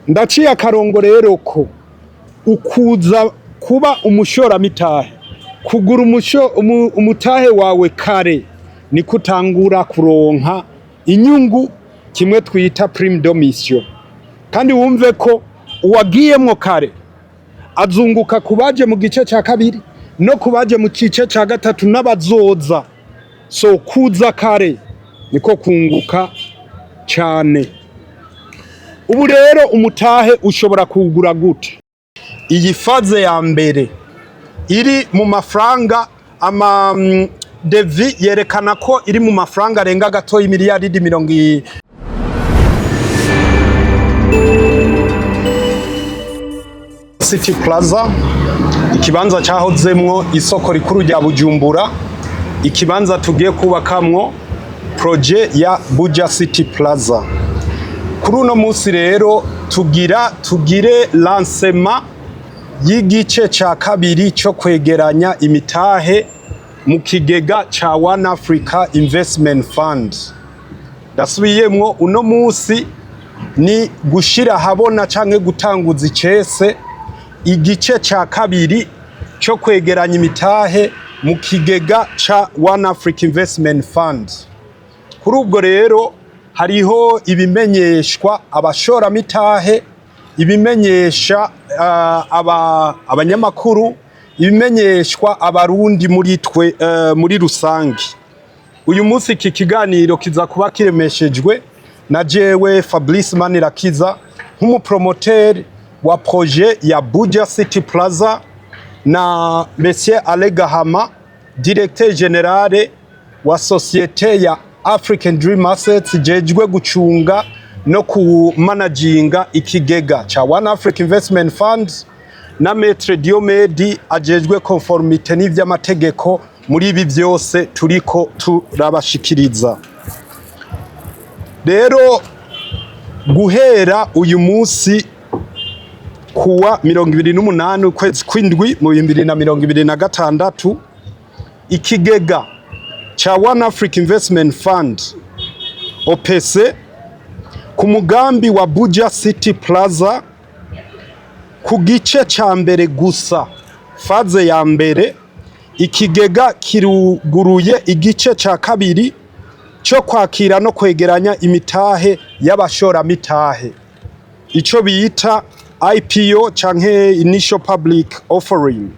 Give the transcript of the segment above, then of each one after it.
Ndaciye akarongo rero ko ukuza kuba umushoramitahe, kugura umutahe wawe kare, niko utangura kuronka inyungu, kimwe twita prime de mission. Kandi wumve ko uwagiyemwo kare azunguka ku baje mu gice cya kabiri no ku baje mu gice cya gatatu n'abazoza. So kuza kare niko kunguka cyane. Ubu rero umutahe ushobora kuwugura gute? Iyi phase ya mbere iri mu mafaranga ama devis yerekana ko iri mu mafaranga arenga gato y'imiliyaridi mirongo City Plaza, ikibanza cyahozemwo isoko rikuru rya Bujumbura, ikibanza tugiye kubakamwo projet ya Buja City Plaza. Kuri uno munsi rero tugira tugire lancement y'igice ca kabiri cyo kwegeranya imitahe mu kigega ca One Africa Investment Fund. Ndasubiyemwo, uno munsi ni gushira habona canke gutanguza icese igice ca kabiri cyo kwegeranya imitahe mu kigega ca One Africa Investment Fund. Kuri ubwo rero hariho ibimenyeshwa abashoramitahe, ibimenyesha abanyamakuru, ibimenyeshwa Abarundi muri twe muri rusange. Uyu munsi iki kiganiro kiza kuba kiremeshejwe na jewe Fabrice Manirakiza nk'umupromoteur wa projet ya Buja City Plaza na Monsieur Ale Gahama, directeur général wa société ya African Dream Assets jejwe gucunga no kumanaginga ikigega ca One Africa Investment Fund, na Maître Diomedi ajejwe conformité n'ivy'amategeko muri ibi vyose turiko turabashikiriza. Rero guhera uyu munsi kuwa 28 ukwezi kw'indwi mu 2026, ikigega ca One Africa Investment Fund OPC ku mugambi wa Buja City Plaza, ku gice ca mbere gusa, phase ya mbere, ikigega kiruguruye igice ca kabiri cyo kwakira no kwegeranya imitahe y'abashoramitahe, ico bita IPO canke Initial Public Offering,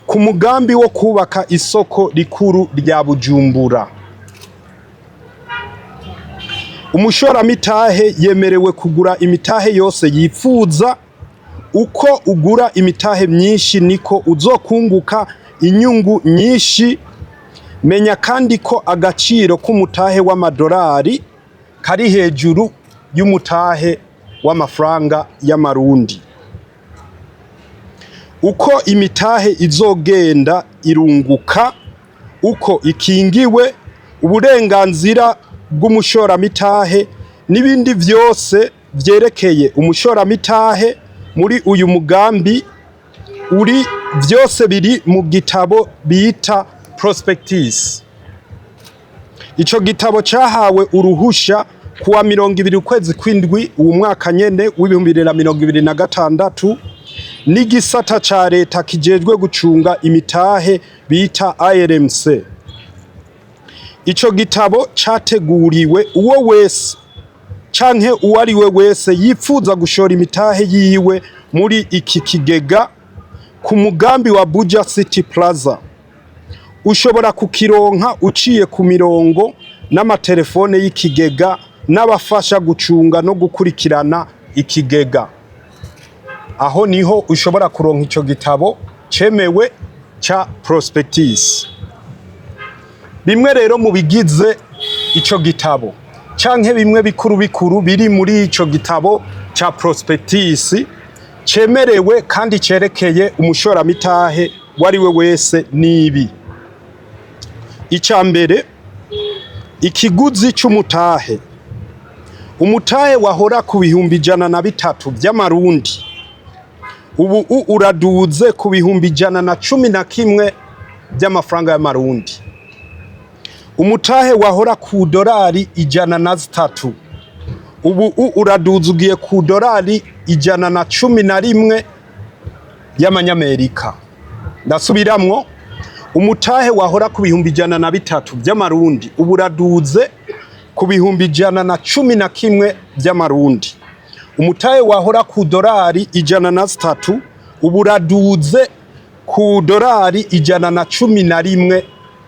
ku mugambi wo kubaka isoko rikuru rya Bujumbura. Umushoramitahe yemerewe kugura imitahe yose yifuza. Uko ugura imitahe myinshi niko uzokunguka inyungu nyinshi. Menya kandi ko agaciro k'umutahe w'amadolari kari hejuru y'umutahe w'amafaranga y'Amarundi. Uko imitahe izogenda irunguka, uko ikingiwe uburenganzira bw'umushoramitahe n'ibindi vyose vyerekeye umushoramitahe muri uyu mugambi uri vyose biri mu gitabo bita prospectus. Ico gitabo cahawe uruhusha kuwa 20 ukwezi kw'indwi uwu mwaka nyene w'2026 n'igisata ca leta kijejwe gucunga imitahe bita ARMC. Ico gitabo categuriwe uwo wese canke uwo ari we wese yifuza gushora imitahe yiwe muri iki kigega ku mugambi wa Buja City Plaza. Ushobora kukironka uciye ku mirongo n'amatelefone y'ikigega n'abafasha gucunga no gukurikirana ikigega. Aho niho ushobora kuronka ico gitabo cemewe ca prospectus. Bimwe rero mu bigize ico gitabo canke bimwe bikuru bikuru biri muri ico gitabo ca prospectus cemerewe kandi cerekeye umushoramitahe wari we wese nibi: ica mbere, ikiguzi c'umutahe. Umutahe wahora ku 103,000 vy'Amarundi ubu uraduze ku 111,000 by'amafaranga y'Amarundi. Umutahe wahora ku dorari 103 Ubu uraduza, ugiye ku dorari 111 y'amanyamerika. Ndasubiramwo: umutahe wahora ku 103,000 by'amarundi, ubu uraduze ku 111,000 by'amarundi. Umutahe wahora ku dorari 103, ubu uraduze ku dorari 111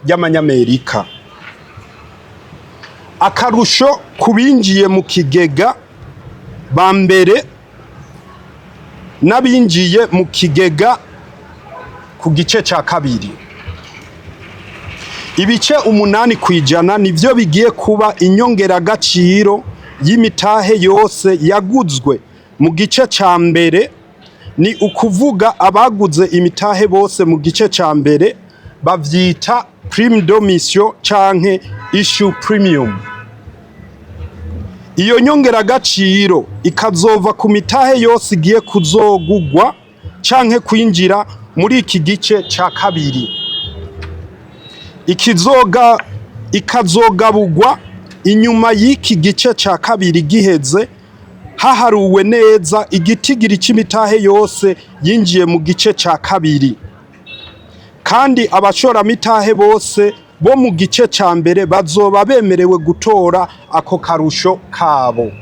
y'amanyamerika. Akarusho ku binjiye mu kigega ba mbere n'abinjiye mu kigega ku gice ca kabiri: ibice 8% nivyo bigiye kuba inyongeragaciro y'imitahe yose yaguzwe mu gice ca mbere. Ni ukuvuga abaguze imitahe bose mu gice ca mbere, bavyita prime d'émission canke issue premium. Iyo nyongeragaciro ikazova ku mitahe yose igiye kuzogugwa canke kwinjira muri iki gice ca kabiri, ikizoga ikazogabugwa inyuma y'iki gice ca kabiri giheze, haharuwe neza igitigiri c'imitahe yose yinjiye mu gice ca kabiri. Kandi abashoramitahe bose bo mu gice ca mbere bazoba bemerewe gutora ako karusho kabo.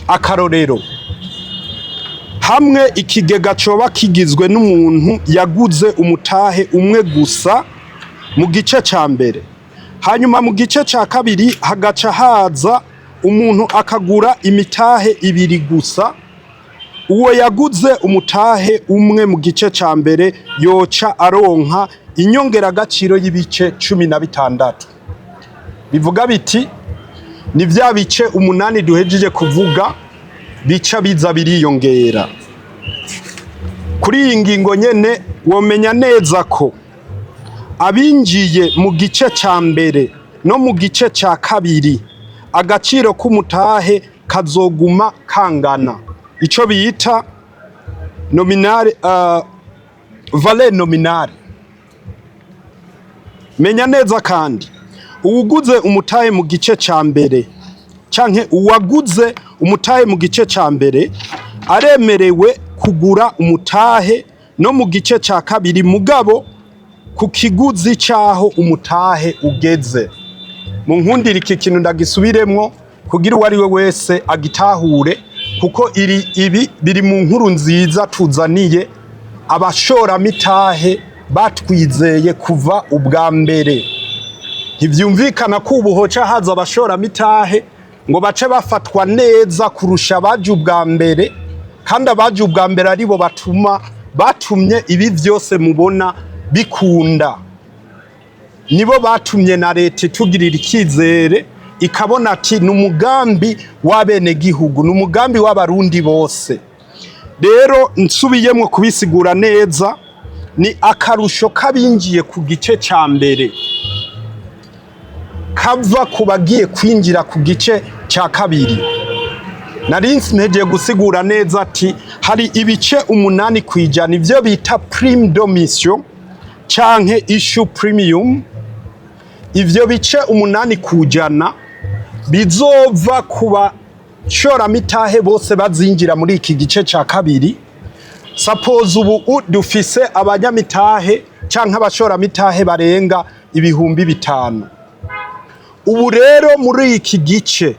Akarorero: hamwe ikigega coba kigizwe n'umuntu yaguze umutahe umwe gusa mu gice ca mbere, hanyuma mu gice ca kabiri hagaca haza umuntu akagura imitahe ibiri gusa, uwo yaguze umutahe umwe mu gice ca mbere yoca aronka inyongeragaciro y'ibice 16. Bivuga biti ni vya bice 8 duhejeje kuvuga bica biza biriyongera. Kuri iyi ngingo nyene, womenya neza ko abinjiye mu gice ca mbere no mu gice ca kabiri, agaciro k'umutahe kazoguma kangana, ico bita nominale, valeur nominale. Menya neza kandi, uwuguze umutahe mu gice ca mbere canke uwaguze umutahe mu gice ca mbere aremerewe kugura umutahe no mu gice ca kabiri, mugabo ku kiguzi c'aho umutahe ugeze. Mu nkundira iki kintu ndagisubiremwo kugira uwo ari we wese agitahure, kuko iri ibi biri mu nkuru nziza tuzaniye abashoramitahe batwizeye kuva ubwa mbere. Ntivyumvikana ko ubu hoca haza abashoramitahe ngo bace bafatwa neza kurusha abaje ubwa mbere, kandi abaje ubwa mbere aribo batuma batumye ibi vyose mubona bikunda. Nibo batumye na leta itugirira ikizere, ikabona ati ni umugambi w'abenegihugu, ni umugambi w'abarundi bose. Rero nsubiyemwo kubisigura neza, ni akarusho k'abinjiye ku gice ca mbere kava ku bagiye kwinjira ku gice ca kabiri. Nari mpegeye gusigura neza ati hari ibice 8%, ivyo bita prime d'émission canke issue premium. Ivyo bice 8% bizova ku bashoramitahe bose bazinjira muri iki gice ca kabiri. Suppose ubu dufise abanyamitahe canke abashoramitahe barenga 5000. Ubu rero muri iki gice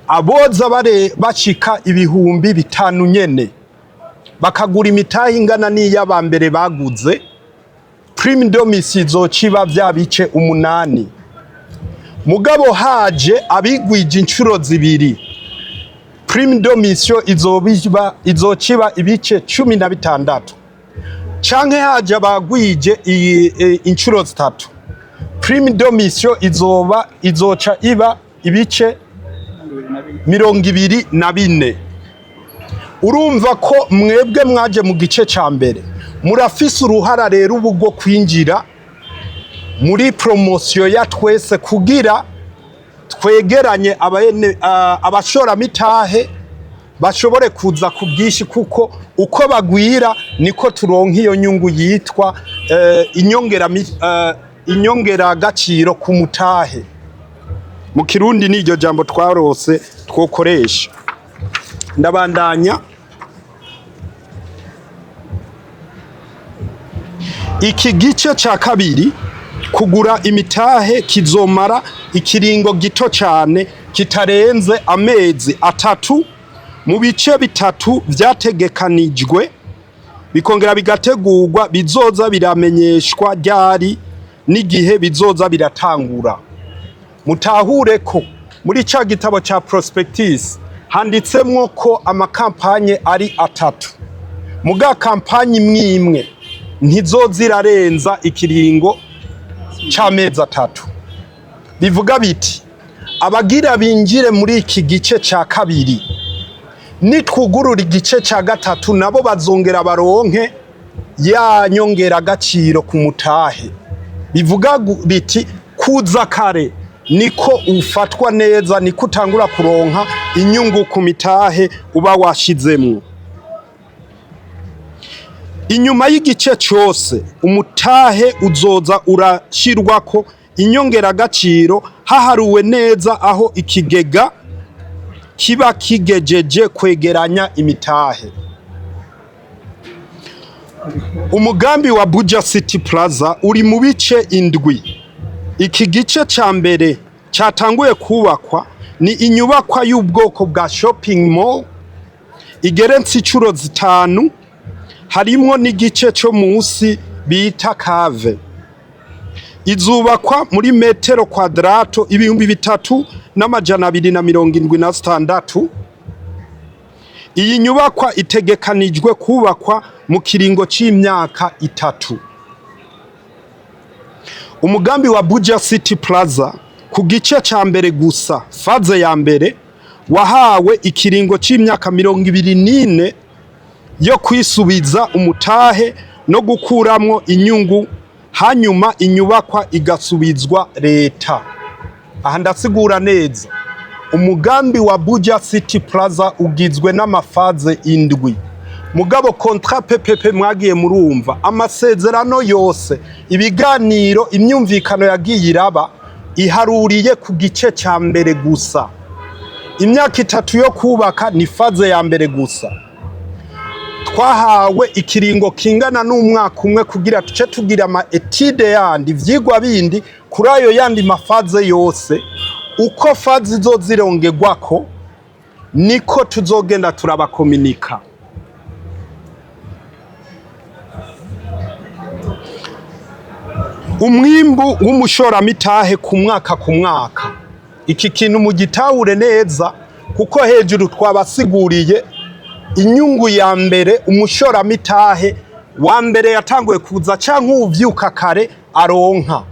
aboza bare bashika 5000 nyene, bakagura imitahe ingana n'iy'abambere baguze, prime d'émission izoca iba vya bice 8. Mugabo haje abigwije inshuro zibiri, prime d'émission izoba izoca iba ibice 16, canke haje abagwije inshuro zitatu, prime d'émission izoba izoca iba ibice 24. Urumva ko mwebwe mwaje mu gice ca mbere murafise uruhara rero ubu rwo kwinjira muri promotion ya twese, kugira twegeranye abashoramitahe bashobore kuza ku bwinshi, kuko uko bagwira niko turonka iyo nyungu yitwa inyongeragaciro ku mutahe. Mu Kirundi ni iryo jambo twarose twokoresha. Ndabandanya. Iki gice ca kabiri, kugura imitahe, kizomara ikiringo gito cyane kitarenze amezi 3 mu bice bitatu vyategekanijwe, bikongera bigategurwa, bizoza biramenyeshwa ryari n'igihe bizoza biratangura. Mutahure ko muri ca gitabo ca prospectus handitsemwo ko amakampanye ari atatu, muga kampanye imwe imwe ntizoza irarenza ikiringo c'amezi 3. Bivuga biti abagira binjire muri iki gice ca kabiri, nitwugurura igice ca gatatu, nabo bazongera baronke ya nyongeragaciro ku mutahe. Bivuga biti kuza kare niko ufatwa neza, niko utangura kuronka inyungu ku mitahe uba washizemwo. Inyuma y'igice cyose, umutahe uzoza urashirwako inyongeragaciro haharuwe neza aho ikigega kiba kigejeje kwegeranya imitahe. Umugambi wa Buja City Plaza uri mu bice indwi. Iki gice ca mbere cyatanguye kubakwa ni inyubakwa y'ubwoko bwa shopping mall igeretse incuro zitanu, harimwo n'igice cyo munsi bita cave. Izubakwa muri metero kwadrato 3276. Iyi nyubakwa itegekanijwe kubakwa mu kiringo c'imyaka 3. Umugambi wa Buja City Plaza ku gice ca mbere gusa, phase ya mbere, wahawe ikiringo c'imyaka 24 yo kwisubiza umutahe no gukuramwo inyungu, hanyuma inyubakwa igasubizwa leta. Aha ndasigura neza. Umugambi wa Buja City Plaza ugizwe n'ama phases indwi, mugabo contrat PPP mwagiye murumva, amasezerano yose, ibiganiro, imyumvikano yagiye iraba iharuriye ku gice ca mbere gusa. Imyaka 3 yo kubaka ni phase ya mbere gusa. Twahawe ikiringo kingana n'umwaka umwe kugira tuce tugira ama études yandi, ivyigwa bindi kuri ayo yandi ma phases yose. Uko phase izozirongerwako niko tuzogenda turabakominika. Umwimbu w'umushoramitahe ku mwaka ku mwaka, iki kintu mugitahure neza, kuko hejuru twabasiguriye inyungu ya mbere umushoramitahe wa mbere yatanguye kuza canke uwuvyuka kare aronka.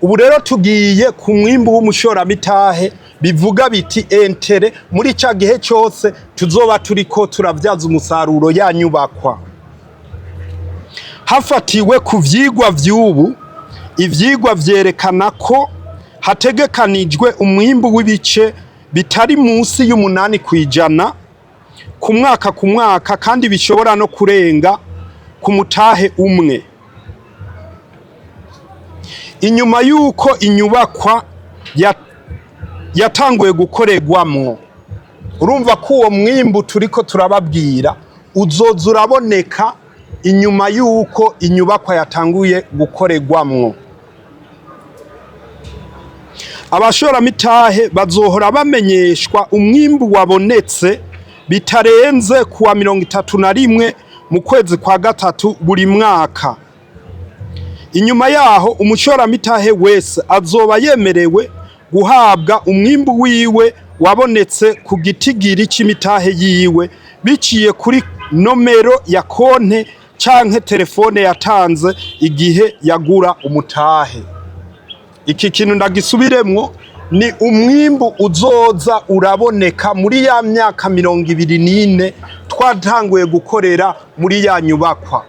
Ubu rero tugiye ku mwimbu w'umushoramitahe, bivuga biti intérêt muri ca gihe cyose tuzoba turiko turavyaza umusaruro ya nyubakwa. Hafatiwe ku vyigwa vy'ubu, ivyigwa vyerekana ko hategekanijwe umwimbu w'ibice bitari munsi y'8% ku mwaka ku mwaka, kandi bishobora no kurenga ku mutahe umwe. Inyuma y'uko inyubakwa yatanguye gukorerwamwo, urumva ko uwo mwimbu turiko turababwira uzoza uraboneka inyuma y'uko inyubakwa yatanguye gukorerwamwo. Abashoramitahe bazohora bamenyeshwa umwimbu wabonetse bitarenze kuwa 31 mu kwezi kwa gatatu buri mwaka. Inyuma yaho, umushoramitahe wese azoba yemerewe guhabwa umwimbu wiwe wabonetse ku gitigiri c'imitahe yiwe biciye kuri nomero ya konte canke telefone yatanze igihe yagura umutahe. Iki kintu ndagisubiremwo: ni umwimbu uzoza uraboneka muri ya myaka 24 twatanguye gukorera muri ya nyubakwa.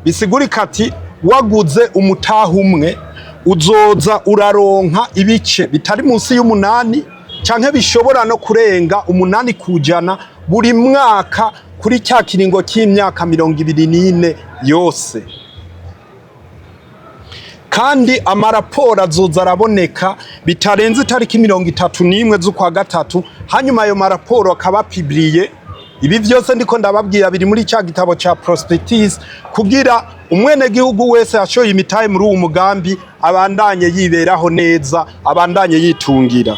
Bisigurika ati waguze umutahe umwe, uzoza uraronka ibice bitari munsi y'umunani canke bishobora no kurenga 8% buri mwaka kuri cya kiringo cy'imyaka 24 yose. Kandi amaraporo azoza araboneka bitarenze itariki 31 z'ukwa gatatu, hanyuma ayo maraporo akaba publié. Ibi vyose ndiko ndababwira biri muri ca gitabo ca prospectus, kugira umwenegihugu wese yashoye imitahe muri uwu mugambi abandanye yiberaho neza, abandanye yitungira.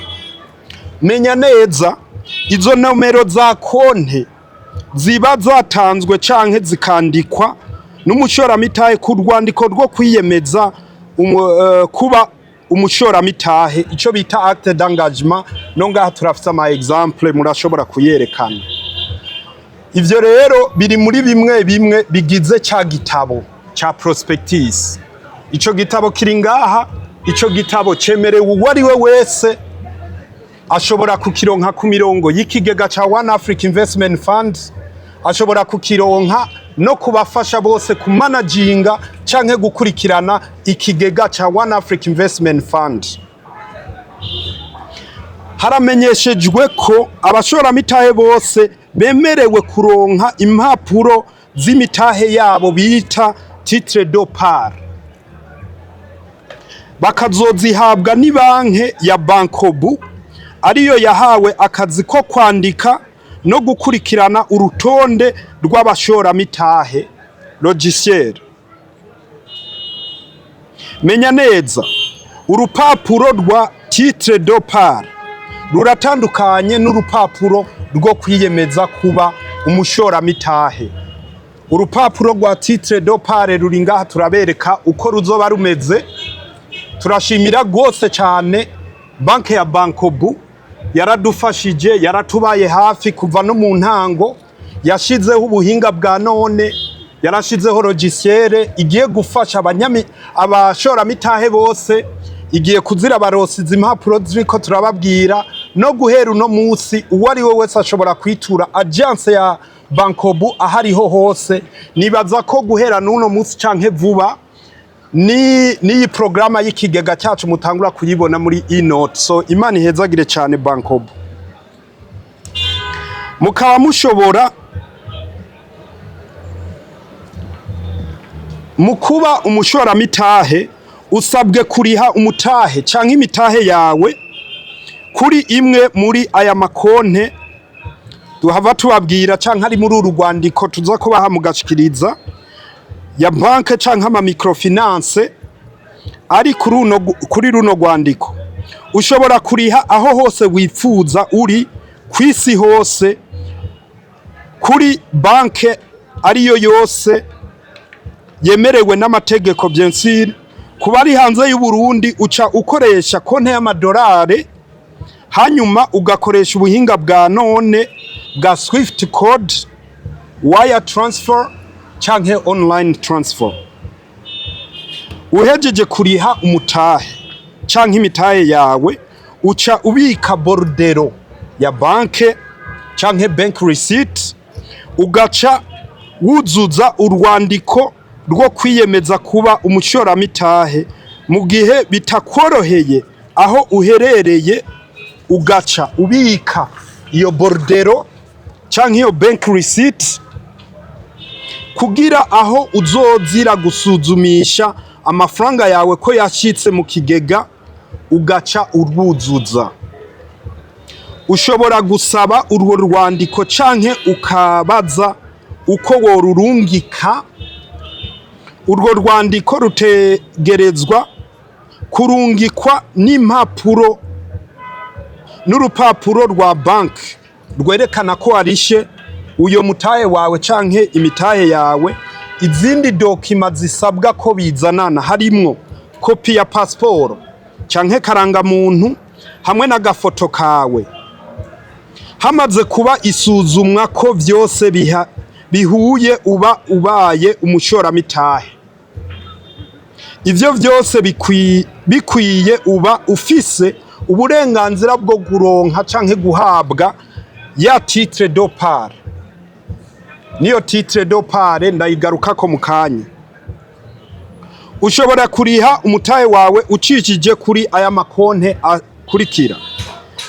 Menya neza, izo nomero za konte ziba zatanzwe canke zikandikwa n'umushoramitahe ku rwandiko rwo kwiyemeza kuba umushoramitahe, ico bita acte d'engagement. No ngaha turafise ama exemple, murashobora kuyerekana. Ivyo rero biri muri bimwe bimwe bigize ca gitabo ca prospectus. Ico gitabo kiri ngaha. Ico gitabo cemerewe uwo ari we wese, ashobora kukironka ku mirongo y'ikigega ca One Africa Investment Fund, ashobora kukironka no kubafasha bose kumanaginga canke gukurikirana ikigega ca One Africa Investment Fund. Haramenyeshejwe ko abashoramitahe bose bemerewe kuronka impapuro z'imitahe yabo bita titre de part, bakazozihabwa n'ibanke ya Bancobu, ariyo yahawe akazi ko kwandika no gukurikirana urutonde rw'abashoramitahe, logiciel. Menya neza, urupapuro rwa titre de part ruratandukanye n'urupapuro rwo kwiyemeza kuba umushoramitahe. Urupapuro rwa titre de part ruri ngaha, turabereka uko ruzoba rumeze. Turashimira rwose cyane banke ya Bancobu, yaradufashije, yaratubaye hafi kuva no mu ntango. Yashizeho ubuhinga bwa none, yarashizeho logiciel igiye gufasha abashoramitahe bose, igiye kuzira barosiza impapuro ziriko turababwira. No guhera uno munsi, uwo ari we wese ashobora kwitura agence ya Bancobu aho ariho hose. Nibaza ko guhera n'uno munsi canke vuba ni n'iyi porogaramu y'ikigega cyacu mutangura kuyibona muri e-note. So Imana ihezagire cyane Bancobu. Mukaba mushobora mu kuba umushoramitahe, usabwe kuriha umutahe canke imitahe yawe kuri imwe muri aya makonte duhava tubabwira, canke ari muri uru rwandiko tuza kubaha mugashikiriza, ya banke canke ama microfinance ari kuri runo rwandiko. Ushobora kuriha aho hose wifuza uri kw'isi hose, kuri banke ariyo yose yemerewe n'amategeko, bien sûr. Kuba ari hanze y'u Burundi, uca ukoresha konte y'amadolari, hanyuma ugakoresha ubuhinga bwa none bwa Swift code, wire transfer canke online transfer. Uhejeje kuriha umutahe canke imitahe yawe, uca ubika bordereau ya banke canke bank receipt, ugaca wuzuza urwandiko rwo kwiyemeza kuba umushoramitahe. Mu gihe bitakworoheye aho uherereye, ugaca ubika iyo bordereau canke iyo bank receipt, kugira aho uzozira gusuzumisha amafaranga yawe ko yashitse mu kigega, ugaca urwuzuza. Ushobora gusaba urwo rwandiko canke ukabaza uko worurungika. Urwo rwandiko rutegerezwa kurungikwa n'impapuro n'urupapuro rwa banki rwerekana ko warishe uyo mutahe wawe canke imitahe yawe. Izindi documents zisabwa ko bizanana harimwo kopi ya pasiporo canke karangamuntu hamwe n'agafoto kawe. Hamaze kuba isuzumwa ko vyose bihuye, uba ubaye umushoramitahe. Ivyo vyose bikwiye, uba ufise uburenganzira bwo kuronka canke guhabwa ya titre de part. Niyo titre de part ndayigarukako mu kanya. Ushobora kuriha umutahe wawe ucishije kuri aya makonte akurikira.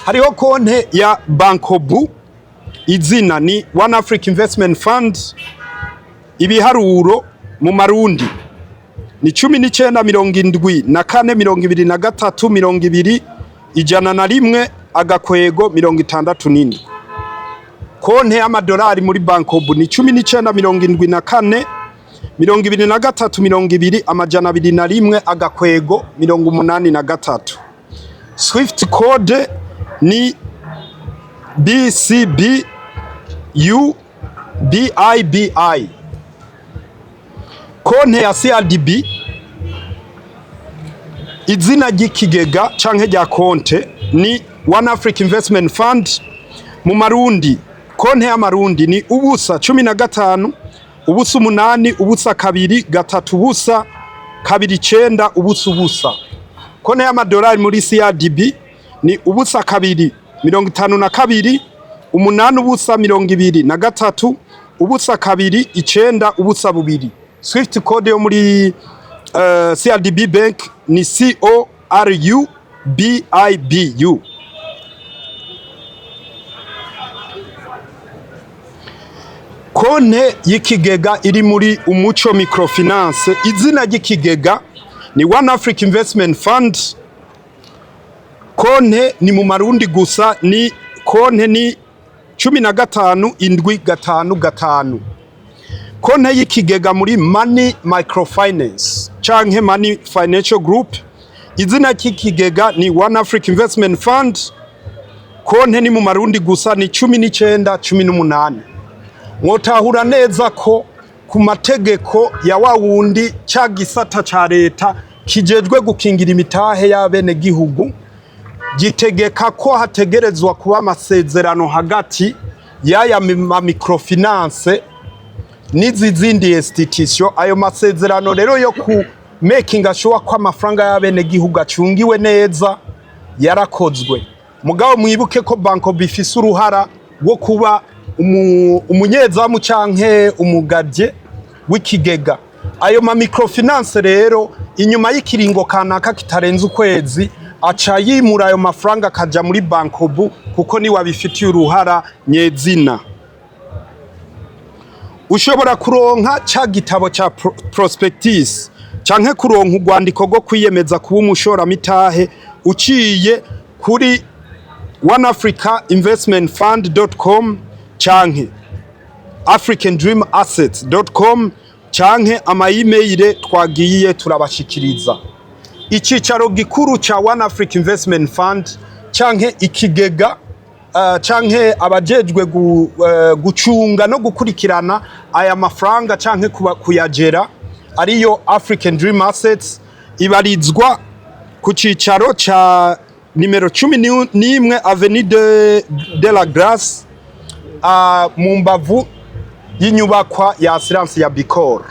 Hariho konte ya Bancobu, izina ni One Africa Investment Fund, ibiharuro mu marundi ni 1974 23 20 101 agakwego 67. Konte y'amadolari muri Bancobu ni 1974 23 20 201 agakwego 83. Swift code ni BCB U BIBI. Konte ya CRDB, izina ry'ikigega canke rya konte ni One Africa Investment Fund. Mu marundi, konte y'amarundi ni 0 15 0 8 0 2 3 0 2 9 0 0. Konte y'amadolari muri CRDB ni 0 2 52 8 0 23 0 2 9 0 2. Swift code yo muri CRDB Bank ni CORU BIBU. Konte y'ikigega iri muri Umuco Microfinance, izina ry'ikigega ni One Africa Investment Fund. Konte ni mu marundi gusa, ni konte ni 15 7 5 5. Konte y'ikigega muri Money Microfinance canke Money Financial Group, izina ry'ikigega ni One Africa Investment Fund. Konte ni mu marundi gusa, ni 19 18. Mwotahura neza ko ku mategeko ya wa wundi ca gisata ca leta kijejwe gukingira imitahe y'abenegihugu, gitegeka ko hategerezwa kuba amasezerano hagati y'aya ma microfinance n'izi zindi institution. Ayo masezerano rero yo ku making sure ko amafaranga y'abenegihugu acungiwe neza yarakozwe. Mugabo mwibuke ko Bancobu ifise uruhara rwo kuba umunyezamu canke umugadye w'ikigega. Ayo ma microfinance rero, inyuma y'ikiringo kanaka kitarenze ukwezi, aca yimura ayo mafaranga akaja muri Bancobu, kuko niwe abifitiye uruhara nyezina. Ushobora kuronka ca gitabo ca prospectus canke kuronka urwandiko rwo kwiyemeza kuba umushoramitahe uciye kuri oneafricainvestmentfund.com canke africandreamassets.com canke ama email twagiye turabashikiriza. Icicaro gikuru ca One Africa Investment Fund canke ikigega canke abajejwe gucunga no gukurikirana aya mafaranga canke kuyagera, ariyo African Dream Assets, ibarizwa ku cicaro ca nimero 11 Avenue de la Grace, mu mbavu y'inyubakwa ya assurance ya Bicor.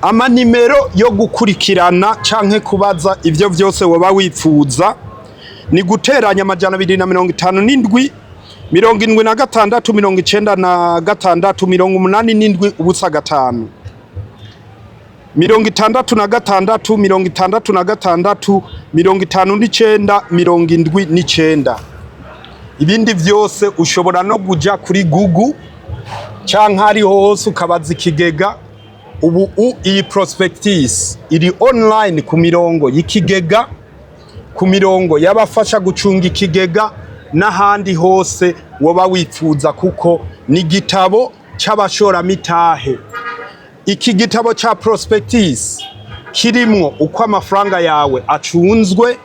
Amanimero yo gukurikirana canke kubaza ivyo vyose woba wipfuza ni guteranya 257 76 96 87 0 5 66 66 59 79. Ibindi vyose ushobora no kuja kuri Google canke ari hose ukabaza ikigega. Ubu iyi prospectus iri online ku mirongo y'ikigega, ku mirongo y'abafasha gucunga ikigega n'ahandi hose woba wifuza, kuko ni igitabo c'abashoramitahe. Iki gitabo ca prospectus kirimwo uko amafaranga yawe acunzwe,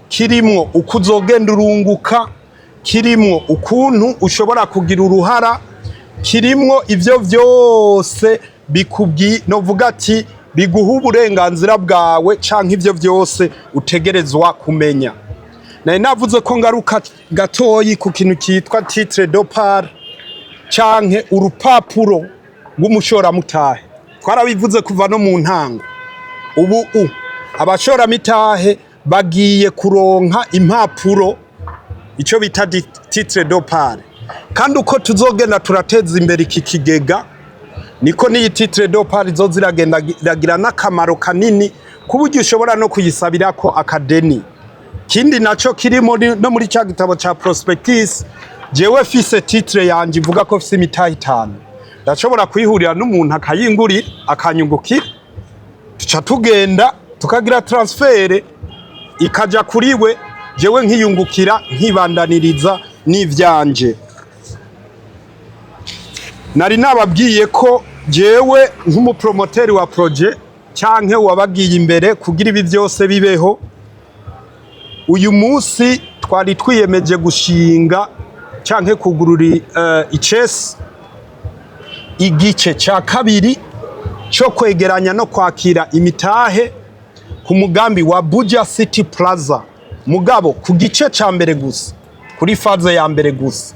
kirimwo uko uzogenda urunguka, kirimwo ukuntu ushobora kugira uruhara, kirimwo ivyo vyose bikubwi novuga ati biguha uburenganzira bwawe canke ivyo vyose utegerezwa kumenya. Nari navuze ko ngaruka gatoyi ku kintu cyitwa titre de part canke urupapuro rw'umushoramutahe. Twarabivuze kuva no mu ntango. Ubu abashoramitahe bagiye kuronka impapuro, ico bita titre de part. Kandi uko tuzogenda turateza imbere iki kigega, niko n'iyi titre de part izoza iragenda iragira n'akamaro kanini, ku buryo ushobora no kuyisabirako akadeni. Kindi naco kiri no muri ca gitabo ca prospectus, jewe fise titre yanje ivuga ko fise imitahe itanu. Ndashobora kwihurira n'umuntu akayingurira, akanyungukira, tuca tugenda tukagira transfert, ikaja kuri we, jewe nkiyungukira, nkibandaniriza n'ivyanje. Nari nababwiye ko jewe nk'umupromoteri wa projet canke wabagiye imbere kugira ibi byose bibeho, uyu munsi twari twiyemeje gushinga canke kugurura icesi igice ca kabiri cyo kwegeranya no kwakira imitahe ku mugambi wa Buja City Plaza, mugabo ku gice ca mbere gusa, kuri phase ya mbere gusa.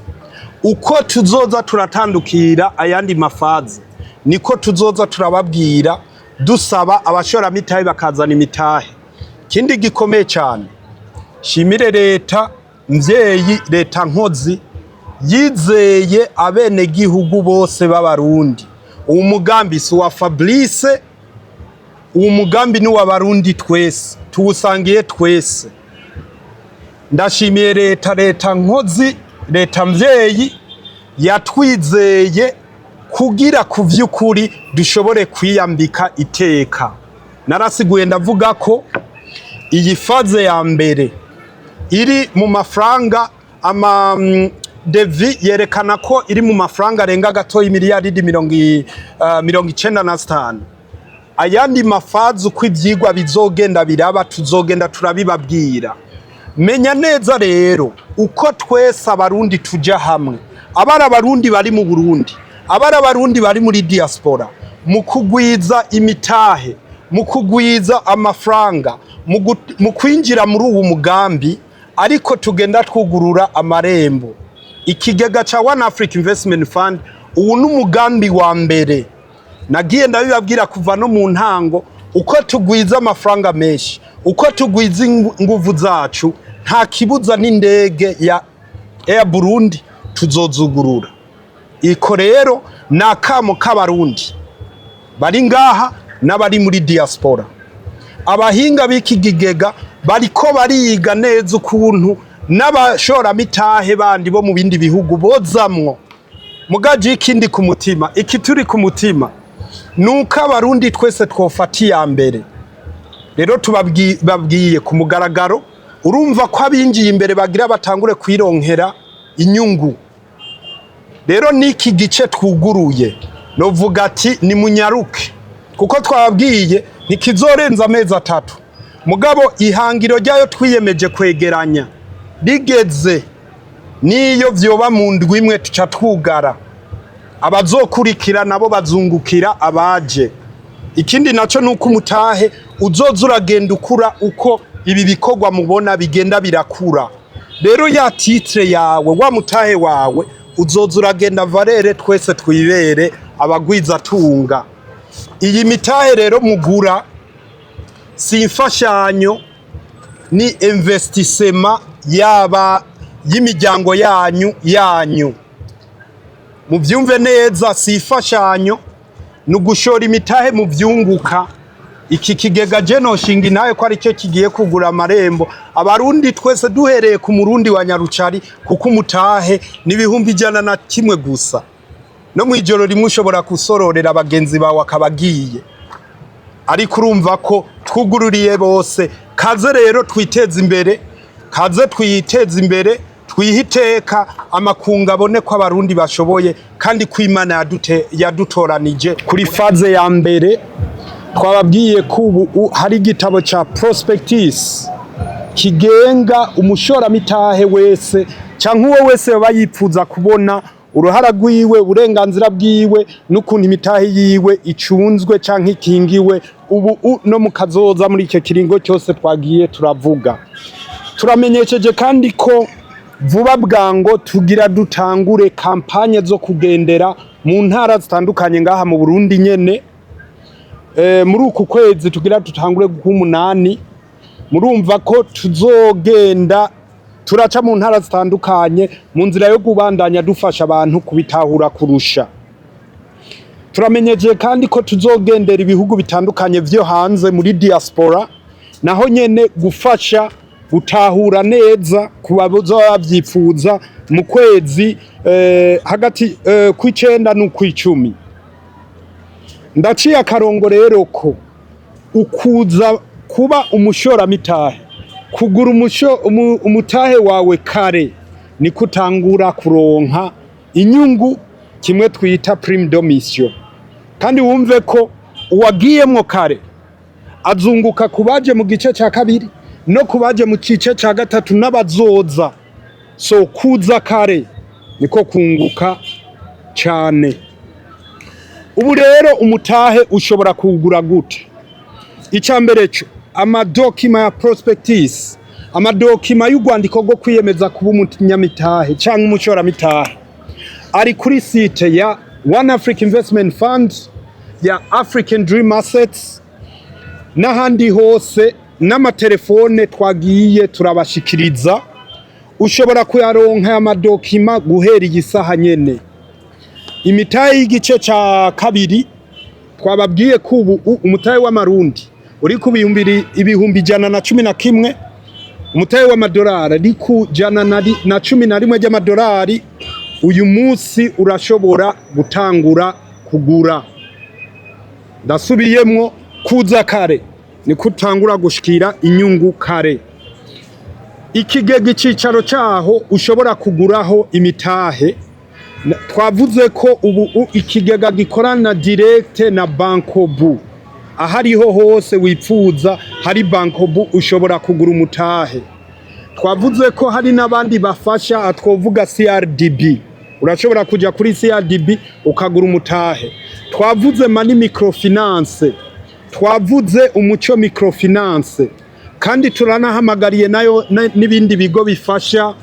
Uko tuzoza turatandukira ayandi ma phases, niko tuzoza turababwira, dusaba abashoramitahe bakazana imitahe. Ikindi gikomeye cyane, shimire leta mvyeyi, leta nkozi yizeye abenegihugu bose b'Abarundi. Uwo mugambi si uwa Fabrice, uwo mugambi ni uw'Abarundi twese, tuwusangiye twese. Ndashimiye leta, leta nkozi, leta mvyeyi yatwizeye kugira ku vy'ukuri dushobore kwiyambika iteka. Narasiguye, ndavuga ko iyi phase ya mbere iri mu mafaranga ama devis yerekana ko iri mu mafaranga arenga gato y'imiliyaridi 95. Ayandi ma phases, uko ivyigwa bizogenda biraba, tuzogenda turabibabwira. Menya neza rero, uko twese Abarundi tuja hamwe, abari Abarundi bari mu Burundi, abari Abarundi bari muri diaspora, mu kugwiza imitahe, mu kugwiza amafaranga, mu kwinjira muri uwu mugambi, ariko tugenda twugurura amarembo. Ikigega ca One Africa Investment Fund, ubu ni umugambi wa mbere. Nagiye ndabibabwira kuva no mu ntango, uko tugwiza amafaranga menshi, uko tugwiza inguvu zacu, nta kibuza n'indege ya Air Burundi tuzozugurura. Iko rero ni akamo k'Abarundi bari ngaha n'abari muri diaspora. Abahinga b'iki kigega bariko bariga neza ukuntu n'abashoramitahe bandi bo mu bindi bihugu bozamwo. Mugaje ikindi ku mutima, iki turi ku mutima, nuko Abarundi twese twofata iya mbere. Rero tubabwiye ku mugaragaro, urumva ko abinjiye imbere bagira batangure kwironkera inyungu. Rero n'iki gice twuguruye, novuga ati nimunyaruke, kuko twababwiye ntikizorenza amezi 3. Mugabo ihangiro ryayo twiyemeje kwegeranya rigeze, niyo vyoba mu ndwi imwe, tuca twugara. Abazokurikira nabo bazungukira abaje. Ikindi naco nuko umutahe uzoza uragenda ukura uko ibi bikorwa mubona bigenda birakura. Rero ya titre yawe, wa mutahe wawe, uzoza uragenda valeur, twese twibere abagwizatunga. Iyi mitahe rero mugura si imfashanyo, ni investissement yaba y'imiryango yanyu. Muvyumve neza, si imfashanyo, ni ugushora imitahe mu vyunguka. Iki kigega je noshinga intahe ko aricyo kigiye kugura amarembo Abarundi twese, duhereye ku Murundi wa Nyarucari, kuko umutahe ni 101,000 gusa. No mw'ijoro rimwe ushobora gusororera abagenzi bawe akabagiye. Ariko urumva ko twugururiye bose. Kaze rero twiteze imbere, kaze twiteze imbere, twihe iteka, amakungu abone ko Abarundi bashoboye kandi ko Imana yadutoranije. Kuri phase ya mbere, twababwiye ko ubu hari igitabo ca prospectus kigenga umushoramitahe wese canke uwo wese yoba yipfuza kubona uruhara rwiwe, uburenganzira bwiwe n'ukuntu imitahe yiwe icunzwe canke ikingiwe ubu no mu kazoza, muri icyo kiringo cyose twagiye turavuga. Turamenyesheje kandi ko vuba bwango tugira dutangure campagne zo kugendera mu ntara zitandukanye ngaha mu Burundi nyene. Muri uku kwezi tugira dutangure k'umunani, murumva ko tuzogenda turaca mu ntara zitandukanye mu nzira yo kubandanya dufasha abantu kubitahura kurusha. Turamenyeje kandi ko tuzogendera ibihugu bitandukanye vyo hanze muri diaspora, naho nyene gufasha gutahura neza ku bazoba bavyipfuza mu kwezi. hagati kw'icenda n'ukw'icumi. Ndaciye akarongo rero ko ukuza kuba umushoramitahe, kugura umutahe wawe kare, niko utangura kuronka inyungu, kimwe twita prime de mission. Kandi wumve ko uwagiyemwo kare azunguka ku baje mu gice cya kabiri no ku baje mu gice cya gatatu n'abazoza. So kuza kare niko kunguka cyane. Ubu rero umutahe ushobora kuwugura gute? Icya mbere cyo, amadocuments ya prospectus, amadocuments y'urwandiko rwo kwiyemeza kuba umunyamitahe cyangwa umushoramitahe, ari kuri site ya One Africa Investment Fund, ya African Dream Assets n'ahandi hose, n'amatelefone twagiye turabashikiriza. Ushobora kuyaronka aya madocuments guhera iyi saha nyene. Imitahe y'igice ca kabiri, twababwiye ko ubu umutahe w'amarundi uri ku 111,000, umutahe w'amadolari ari ku 111 ry'amadolari. Uyu munsi urashobora gutangura kugura. Ndasubiyemwo, kuza kare niko utangura gushikira inyungu kare. Ikigega, icicaro caho ushobora kuguraho imitahe, twavuze ko ubu ikigega gikorana direct na Bancobu. Ahariho hose wipfuza hari Bancobu, ushobora kugura umutahe. Twavuze ko hari n'abandi bafasha, twovuga CRDB, urashobora kuja kuri CRDB ukagura umutahe. Twavuze Money Microfinance, twavuze Umuco Microfinance, kandi turanahamagariye nayo n'ibindi bigo bifasha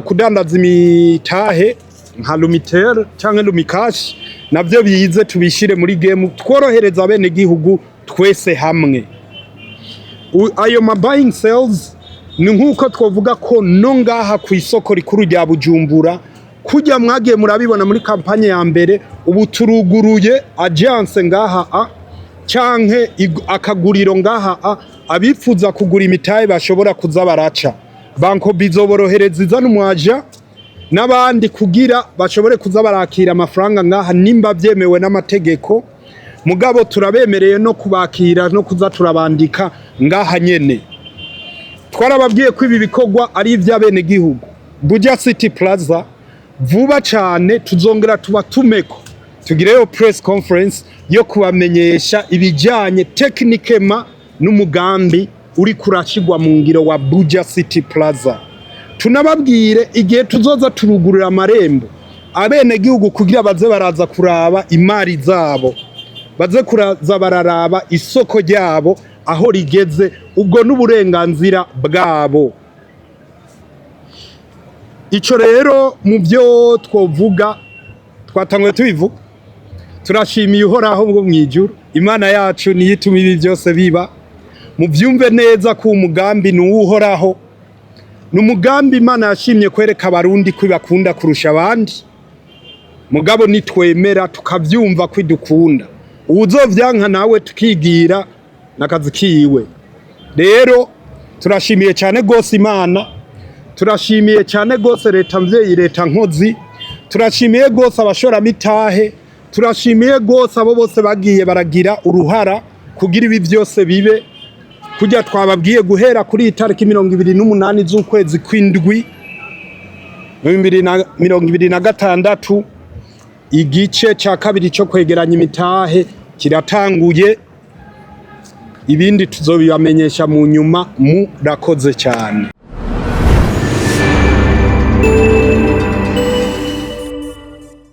kudandaza imitahe nka Lumitel canke Lumicash, navyo bize tubishire muri game, tworohereza abene gihugu twese hamwe. Ayo ma buying sales ni nk'uko twavuga ko no ngaha ku isoko rikuru rya Bujumbura, kujya mwagiye murabibona muri campagne ya mbere, ubu turuguruye agence ngaha a canke akaguriro ngaha a abifuza kugura imitahe bashobora kuza baraca. Bancobu izoborohereza, izana umwaja n'abandi kugira bashobore kuza barakira amafaranga ngaha nimba vyemewe n'amategeko. Mugabo turabemereye no kubakira no kuza turabandika ngaha nyene. Twarababwiye ko ibi bikorwa ari iby'abenegihugu. Buja City Plaza vuba cane tuzongera tubatumeko, tugireyo press conference yo kubamenyesha ibijyanye techniquement n'umugambi uri kurashigwa mu ngiro wa Buja City Plaza. Tunababwire igihe tuzoza turugurura amarembo abenegihugu kugira baze baraza kuraba imari zabo, baze kuraza bararaba isoko ryabo aho rigeze. Ubwo n'uburenganzira bwabo. Ico rero mu byo twovuga, twatanguye tubivuga, turashimiye Uhoraho bwo mw'ijuru. Imana yacu niyo ituma ibi byose biba. Muvyumve neza ko umugambi ni uw'Uhoraho, ni umugambi Imana yashimye kwereka Abarundi ko ibakunda kurusha abandi. Mugabo nitwemera tukavyumva ko idukunda, uwuzovyanka nawe tukigira n'akazi kiwe. Rero turashimiye cyane gose Imana, turashimiye cyane gose leta mvyeyi, leta nkozi, turashimiye gose abashoramitahe, turashimiye gose abo bose bagiye baragira uruhara kugira ibi byose bibe. Kujya twababwiye, guhera kuri iyi tariki 28 z'ukwezi kw'indwi 2026, igice cya kabiri cyo kwegeranya imitahe kiratanguye. Ibindi tuzobibamenyesha mu nyuma. Murakoze cyane.